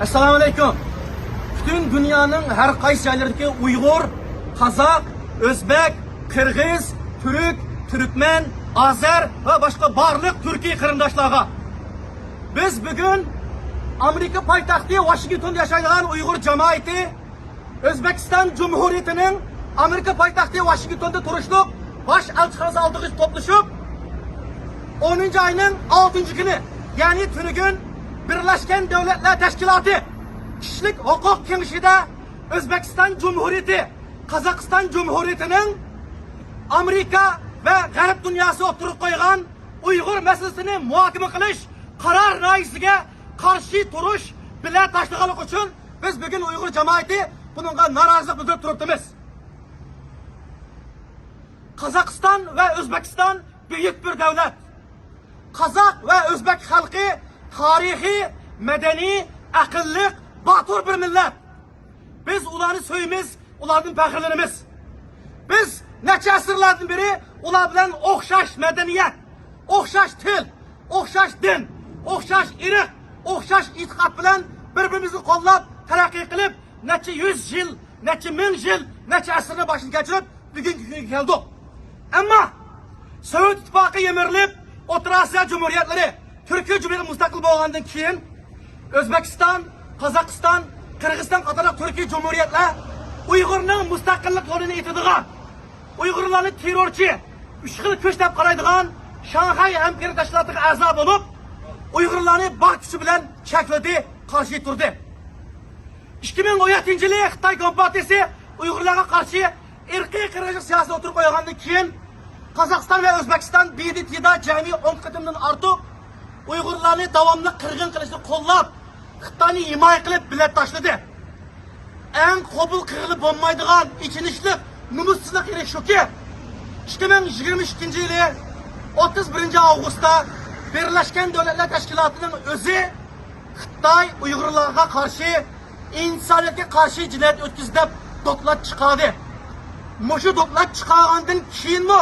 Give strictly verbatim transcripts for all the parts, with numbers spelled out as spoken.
ئەسسالامۇ ئەلەيكۇم. پۈتۈن دۇنيانىڭ ھەر قايسى جايلىرىدىكى ئۇيغۇر، قازاق، ئۆزبەك، قىرغىز، تۈرك، تۈركمەن، ئازەر ۋە باشقا بارلىق تۈركىي قېرىنداشلارغا، بىز بۈگۈن ئامېرىكا پايتەختى ۋاشىنگتوندا ياشايدىغان ئۇيغۇر جامائىتى، ئۆزبېكىستان جۇمھۇرىيىتىنىڭ ئامېرىكا پايتەختى ۋاشىنگتوندا تۇرۇشلۇق باش ئەلچىخانىسى ئالدىغا توپلىشىپ، ئونىنچى ئاينىڭ ئالتىنچى كۈنى، يەنى تۈنۈگۈن بىرلەشكەن دۆلەتلەر تەشكىلاتى كىشىلىك ھوقۇق كېڭىشىدە ئۆزبېكىستان جۇمھۇرىيىتى، قازاقىستان جۇمھۇرىيىتىنىڭ ئامېرىكا ۋە غەرب دۇنياسى ئوتتۇرىغا قويغان ئۇيغۇر مەسىلىسىنى مۇھاكىمە قىلىش قارار لايىھىسىگە قارشى تۇرۇش بىلەن تاشلىغانلىقى ئۈچۈن بىز بۈگۈن ئۇيغۇر جامائىتى بۇنىڭغا نارازىلىق بىلدۈرۈپ تۇرۇپتىمىز. قازاقىستان ۋە ئۆزبېكىستان بۈيۈك بىر دۆلەت. قازاق ۋە ئۆزبەك خەلقى تارىخىي، مەدەنىي، ئەقىللىق، باتۇر بىر مىللەت. بىز ئۇلارنى سۆيىمىز، ئۇلاردىن پەخىرلىنىمىز. بىز نەچچە ئەسىرلەردىن بېرى ئۇلار بىلەن ئوخشاش مەدەنىيەت، ئوخشاش تىل، ئوخشاش دىن، ئوخشاش ئىرق، ئوخشاش ئېتىقاد بىلەن بىر-بىرىمىزنى قوللاپ، تەرەققىي قىلىپ، نەچچە يۈز يىل، نەچچە مىڭ يىل، نەچچە ئەسىرنى باشتىن كەچۈرۈپ، بۈگۈنكى كۈنگە كەلدۇق. ئەمما سوۋېت ئىتتىپاقى يىمىرىلىپ، ئوتتۇرا ئاسىيا جۇمھۇرىيەتلىرى، تۈركىي جۇمھۇرىيەت مۇستەقىل بولغاندىن كېيىن، ئۆزبېكىستان، قازاقىستان، قىرغىزىستان قاتارلىق تۈركىي جۇمھۇرىيەتلەر ئۇيغۇرنىڭ مۇستەقىللىق يولىنى ئېتىدىغان، ئۇيغۇرلارنى تېررورچى، ئۈچ خىل كۈچ دەپ قارايدىغان شاڭخەي ھەمكارلىق تەشكىلاتىغا ئەزا بولۇپ، ئۇيغۇرلارنى بار كۈچى بىلەن چەكلىدى، قارشى تۇردى. ئىككى مىڭ ئون يەتتىنچى يىلى خىتاي كومپارتىيىسى ئۇيغۇرلارغا قارشى ئىرقىي قىرغىنچىلىق سىياسىتىنى ئوتتۇرىغا قويغاندىن كېيىن، قازاقىستان ۋە ئۆزبېكىستان ب د ت دا جەمئىي ئون قېتىمدىن ئارتۇق ئۇيغۇرلارنى داۋاملىق قىرغىن قىلىشنى قوللاپ، خىتاينى ھىمايە قىلىپ بېلەت تاشلىدى. ئەڭ قوبۇل قىلغىلى بولمايدىغان ئېچىنىشلىق، نومۇسسىزلىق يېرى شۇكى، ئىككى مىڭ يىگىرمە ئىككىنچى يىلى ئوتتۇز بىرىنچى ئاۋغۇستتا بىرلەشكەن دۆلەتلەر تەشكىلاتىنىڭ ئۆزى خىتاي ئۇيغۇرلارغا قارشى ئىنسانىيەتكە قارشى جىنايەت ئۆتكۈزدى دەپ دوكلات چىقاردى. مۇشۇ دوكلات چىقارغاندىن كېيىنمۇ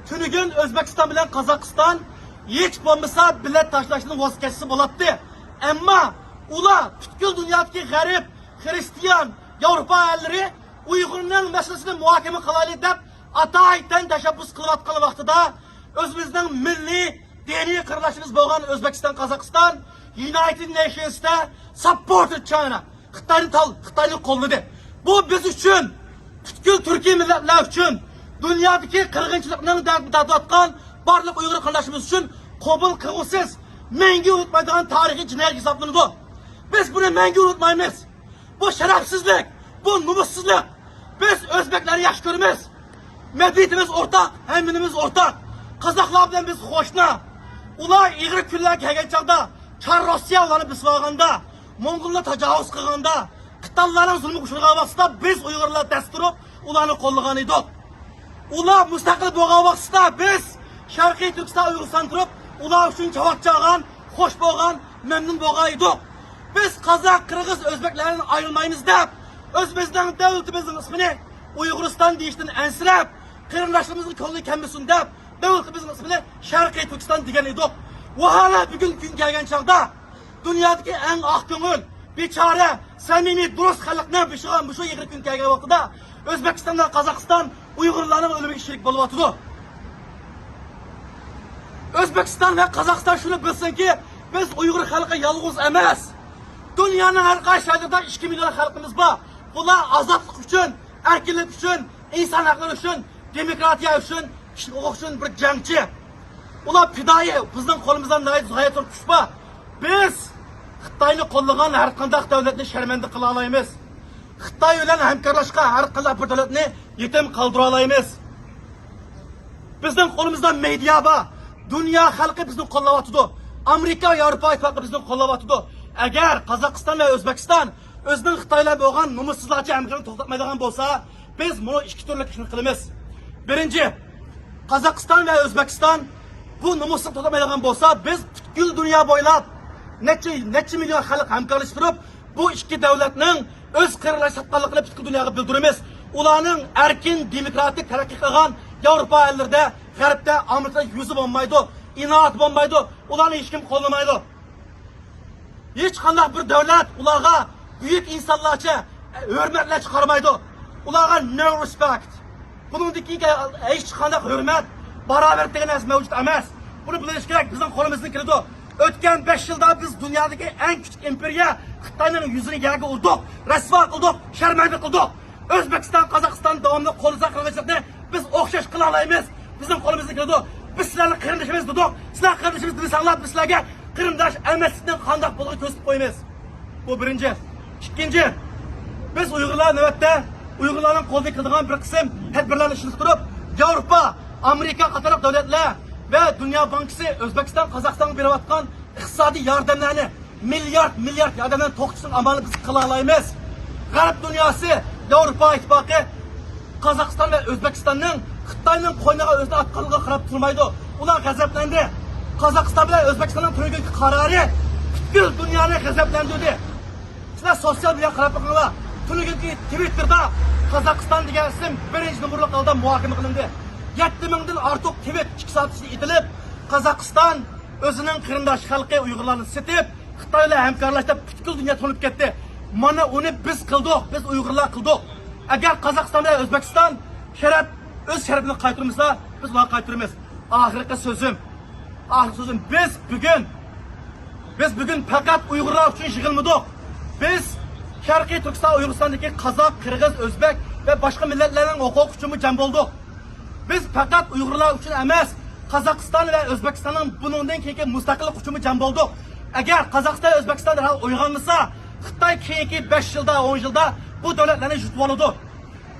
تۈنۈگۈن ئۆزبېكىستان بىلەن قازاقىستان ھېچ بولمىسا بېلەت تاشلاشتىن ۋاز كەچسە بولاتتى. ئەمما ئۇلار پۈتكۈل دۇنيادىكى غەرب، خىرىستىيان، ياۋروپا ئەللىرى ئۇيغۇرنىڭ مەسىلىسىنى مۇھاكىمە قىلايلى دەپ ئاتايىتەن تەشەببۇس قىلىۋاتقان ۋاقتىدا، ئۆزىمىزنىڭ مىللىي، دىنىي قېرىنداشلىرىمىز بولغان ئۆزبېكىستان، قازاقىستان United Nationsدا supported China، خىتاينى تال-، خىتاينى قوللىدى. بۇ بىز ئۈچۈن، پۈتكۈل تۈركىي مىللەتلەر ئۈچۈن، دۇنيادىكى قىرغىنچىلىقنىڭ دەردىنى تارتىۋاتقان بارلىق ئۇيغۇر قېرىنداشلىرىمىز ئۈچۈن قوبۇل قىلغۇسىز، مەڭگۈ ئۇنتۇلمايدىغان تارىخىي جىنايەت ھېسابلىنىدۇ. بىز بۇنى مەڭگۈ ئۇنتۇمايمىز. بۇ شەرەپسىزلىك، بۇ نومۇسسىزلىق. بىز ئۆزبەكلەرنى ياخشى كۆرىمىز. مەدەنىيىتىمىز ئورتاق، ھەممىمىز ئورتاق. قازاقلار بىلەن بىز قوشنا. ئۇلار ئېغىر كۈنلەر كەلگەن چاغدا، چار روسىيە ئۇلارنى بېسىپ ئالغاندا، موڭغۇللار تاجاۋۇز قىلغاندا، قىتانلارنىڭ زۇلمىغا ئۇچرىغان ۋاقتىدا بىز ئۇيغۇرلار دەس تۇرۇپ، ئۇلارنى قوللىغان ئىدۇق. ئۇلار مۇستەقىل بولغان ۋاقتىدا بىز شەرقىي تۈركىستان، ئۇيغۇرىستان تۇرۇپ، ئۇلار ئۈچۈن چاۋاك چالغان، خوش بولغان، مەمنۇن بولغان ئىدۇق. بىز قازاق، قىرغىز، ئۆزبەكلەردىن ئايرىلمايمىز دەپ، ئۆزىمىزنىڭ دۆلىتىمىزنىڭ ئىسمىنى ئۇيغۇرىستان دېيىشتىن ئەنسىرەپ، قېرىنداشلىرىمىزنىڭ كۆڭلى كەلمىسۇن دەپ، دۆلىتىمىزنىڭ ئىسمىنى شەرقىي تۈركىستان دېگەن ئىدۇق. ۋاھالە بۈگۈنكى كۈن كەلگەن چاغدا، دۇنيادىكى ئەڭ ئاق كۆڭۈل، بىچارە، سەمىمىي، دۇرۇس خەلقنىڭ بېشىغا مۇشۇ ئېغىر كۈن كەلگەن ۋاقتىدا، ئۆزبېكىستان ۋە قازاقىستان ئۇيغۇرلارنىڭ ئۆلۈمىگە شېرىك بولۇۋاتىدۇ. ئۆزبېكىستان ۋە قازاقىستان شۇنى بىلسۇنكى، بىز ئۇيغۇر خەلقى يالغۇز ئەمەس. دۇنيانىڭ ھەر قايسى جايلىرىدا ئىككى مىليون خەلقىمىز بار. بۇلار ئازادلىق ئۈچۈن، ئەركىنلىك ئۈچۈن، ئىنسان ھەقلىرى ئۈچۈن، دېموكراتىيە ئۈچۈن، كىشىلىك ھوقۇق ئۈچۈن بىر جەڭچى. ئۇلار پىدائىي، بىزنىڭ قولىمىزدا ناھايىتى غايەت زور كۈچ بار. بىز خىتاينى قوللىغان ھەر قانداق دۆلەتنى شەرمەندە قىلالايمىز. خىتاي بىلەن ھەمكارلاشقان ھەر قانداق بىر دۆلەتنى يېتىم قالدۇرالايمىز. بىزنىڭ قولىمىزدا مېدىيا بار. دۇنيا خەلقى بىزنى قوللاۋاتىدۇ. ئامېرىكا ۋە ياۋروپا ئىتتىپاقى بىزنى قوللاۋاتىدۇ. ئەگەر قازاقىستان ۋە ئۆزبېكىستان ئۆزىنىڭ خىتاي بىلەن بولغان نومۇسسىزلارچە ھەمكارلىقنى توختاتمايدىغان بولسا، بىز مۇنۇ ئىككى تۈرلۈك ئىشنى قىلىمىز. بىرىنچى، قازاقىستان ۋە ئۆزبېكىستان بۇ نومۇسسىزلىقنى توختاتمايدىغان بولسا، بىز پۈتكۈل دۇنيا بويلاپ نەچچە، نەچچە مىليون خەلق ھەمكارلىشىپ تۇرۇپ، بۇ ئىككى دۆلەتنىڭ ئۆز قېرىنداشلىرى ساتقانلىقىنى پۈتكۈل دۇنياغا بىلدۈرىمىز. ئۇلارنىڭ ئەركىن، دېموكراتىك، تەرەققىي قىلغان ياۋروپا ئەللىرىدە، غەربتە، ئامېرىكىدا يۈزى بولمايدۇ، ئىناۋىتى بولمايدۇ. ئۇلارنى ھېچكىم قوللىمايدۇ. ھېچقانداق بىر دۆلەت ئۇلارغا بۈيۈك ئىنسانلارچە، ھۆرمەتلەرچە قارىمايدۇ. ئۇلارغا no respect. بۇنىڭدىن كېيىنكى ھېچقانداق ھۆرمەت، باراۋەر دېگەن نەرسە مەۋجۇت ئەمەس. بۇنى بىلىش كېرەك، بىزنىڭ قولىمىزدىن كېلىدۇ. ئۆتكەن بەش يىلدا بىز دۇنيادىكى ئەڭ كۈچلۈك ئىمپېرىيە خىتاينىڭ يۈزىنى يەرگە ئۇردۇق، رەسۋا قىلدۇق، شەرمەندە قىلدۇق. ئۆزبېكىستان، قازاقىستان داۋاملىق قوللىسا قىرغىنچىلىقنى بىز ئوخشاش قىلالايمىز. بىزنىڭ قولىمىزدىن كېلىدۇ. بىز سىلەرنىڭ قېرىندىشىمىز دېدۇق. سىلەر قېرىندىشىمىز دېمىسەڭلار، بىز سىلەرگە قېرىنداش ئەمەسلىكنىڭ قانداق بولغىنىنى كۆرسىتىپ قويىمىز. بۇ بىرىنچى. ئىككىنچى، بىز ئۇيغۇرلار نۆۋەتتە ئۇيغۇرلارنىڭ قولىدىن كېلىدىغان بىر قىسىم تەدبىرلەرنى ئىشلىتىپ تۇرۇپ، ياۋروپا، ئامېرىكا قاتارلىق دۆلەتلەر ۋە دۇنيا بانكىسى ئۆزبېكىستان، قازاقىستانغا بېرىۋاتقان ئىقتىسادىي ياردەملەرنى، مىليارد، مىليارد ياردەملەرنى توختىتىشنىڭ ئامالىنى بىز قىلالايمىز. غەرب دۇنياسى، ياۋروپا ئىتتىپاقى قازاقىستان ۋە ئۆزبېكىستاننىڭ خىتاينىڭ قوينىغا ئۆزىنى ئاتقانلىقىغا قاراپ تۇرمايدۇ. ئۇلار غەزەپلەندى. قازاقىستان بىلەن ئۆزبېكىستاننىڭ تۈنۈگۈنكى قارارى پۈتكۈل دۇنيانى غەزەپلەندۈردى. سىلەر سوتسىيال مېدىياغا قاراپ بېقىڭلار. تۈنۈگۈنكى تىۋىتتېردا قازاقىستان دېگەن ئىسىم بىرىنچى نومۇرلۇق ھالدا مۇھاكىمە قىلىندى. يەتتە مىڭدىن ئارتۇق تىۋىت ئىككى سائەت ئىچىدە ئېتىلىپ، قازاقىستان ئۆزىنىڭ قېرىنداش خەلقى ئۇيغۇرلارنى سېتىپ، خىتاي بىلەن ھەمكارلاشتى، پۈتكۈل دۇنيا تونۇپ كەتتى. مانا ئۇنى بىز قىلدۇق، بىز ئۇيغۇرلار قىلدۇق. ئەگەر قازاقىستان بىلەن ئۆزبېكىستان شەرەپ، ئۆز شەرىپىنى قايتۇرمىسا، بىز ئۇلارغا قايتۇرىمىز. ئاخىرقى سۆزۈم، ئاخىرقى سۆزۈم، بىز بۈگۈن، بىز بۈگۈن پەقەت ئۇيغۇرلار ئۈچۈن يىغىلمىدۇق. بىز شەرقىي تۈركىستان، ئۇيغۇرىستاندىكى قازاق، قىرغىز، ئۆزبېك ۋە باشقا مىللەتلەرنىڭ ھوقۇقى ئۈچۈنمۇ جەم بولدۇق. بىز پەقەت ئۇيغۇرلار ئۈچۈن ئەمەس، قازاقىستان ۋە ئۆزبېكىستاننىڭ بۇنىڭدىن كېيىنكى مۇستەقىللىق ئۈچۈنمۇ جەم بولدۇق. ئەگەر قازاقىستان، ئۆزبېكىستان دەرھال ئويغانمىسا، خىتاي كېيىنكى بەش يىلدا، ئون يىلدا بۇ دۆلەتلەرنى يۇتۇپ ئالىدۇ.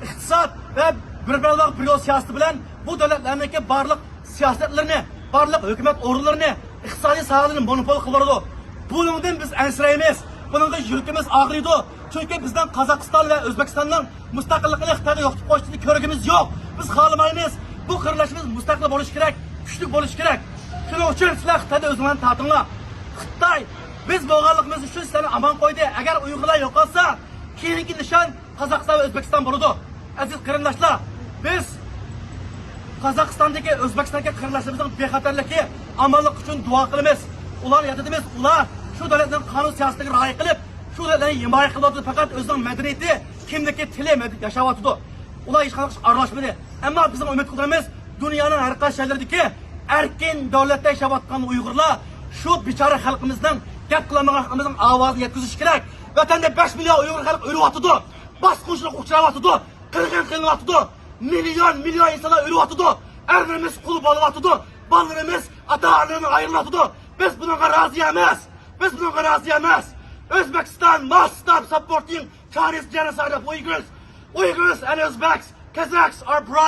ئىقتىساد ۋە بىر بىر يول، بىر يول سىياسىتى بىلەن بۇ دۆلەتلەرنىڭكى بارلىق سىياسەتلىرىنى، بارلىق ھۆكۈمەت ئورۇنلىرىنى، ئىقتىسادىي ساھەلىرىنى مونوپول قىلىۋالىدۇ. بۇنىڭدىن بىز ئەنسىرەيمىز. بۇنىڭغا يۈرىكىمىز ئاغرىيدۇ. چۈنكى بىزنىڭ قازاقىستان ۋە ئۆزبېكىستاننىڭ مۇستەقىللىقىنى خىتايغا يوقىتىپ قويۇشنى كۆرگۈمىز يوق. بىز خالىمايمىز. بۇ قېرىنداشلىرىمىز مۇستەقىل بولۇشى كېرەك، كۈچلۈك بولۇشى كېرەك. شۇنىڭ ئۈچۈن سىلەر خىتايدىن ئۆزۈڭلارنى تارتىڭلار. خىتاي، بىز بولغانلىقىمىز ئۈچۈن سىلەرنى ئامان قويدى. ئەگەر ئۇيغۇرلار يوقالسا، كېيىنكى نىشان قازاقىستان ۋە ئۆزبېكىستان بولىدۇ. ئەزىز قېرىنداشلار، بىز قازاقىستاندىكى، ئۆزبېكىستاندىكى قېرىنداشلىرىمىزنىڭ بىخەتەرلىكى، ئامانلىقى ئۈچۈن دۇئا قىلىمىز. ئۇلارنى ياد ئېتىمىز. ئۇلار شۇ دۆلەتنىڭ قانۇن سىياسىتىگە رىئايە قىلىپ، شۇ دۆلەتلەرنى ھىمايە قىلىۋاتىدۇ. پەقەت ئۆزىنىڭ مەدەنىيىتى، كىملىكى، تىلى، مەد-، ياشاۋاتىدۇ. ئۇلار ھېچقانداق ئىشقا ئارىلاشمىدى. ئەمما بىزنىڭ ئۈمىد قىلىدىغىنىمىز، دۇنيانىڭ ھەر قايسى شەھەرلىرىدىكى ئەركىن دۆلەتتە ياشاۋاتقان ئۇيغۇرلار شۇ بىچارە خەلقىمىزنىڭ، گەپ قىلالمىغان خەلقىمىزنىڭ ئاۋازىنى يەتكۈزۈشى كېرەك. ۋەتەندە بەش مىليون ئۇيغۇر خەلق ئۆلۈۋاتىدۇ، باسقۇنچىلىققا ئۇچراۋاتىدۇ، قىرغىن قىلىنىۋاتىدۇ، مىليون، مىليون ئىنسانلار ئۆلۈۋاتىدۇ، ئەرلىرىمىز قۇل بولۇۋاتىدۇ، بالىلىرىمىز ئاتا-ئانىلىرىدىن ئايرىلىۋاتىدۇ. بىز بۇنىڭغا رازى ئەمەس. بىز بۇنىڭغا رازى ئەمەس. Uzbekistan must stop supporting Chinese genocide of Uyghurs. Uyghurs and Uzbeks, Kazakhs are brothers.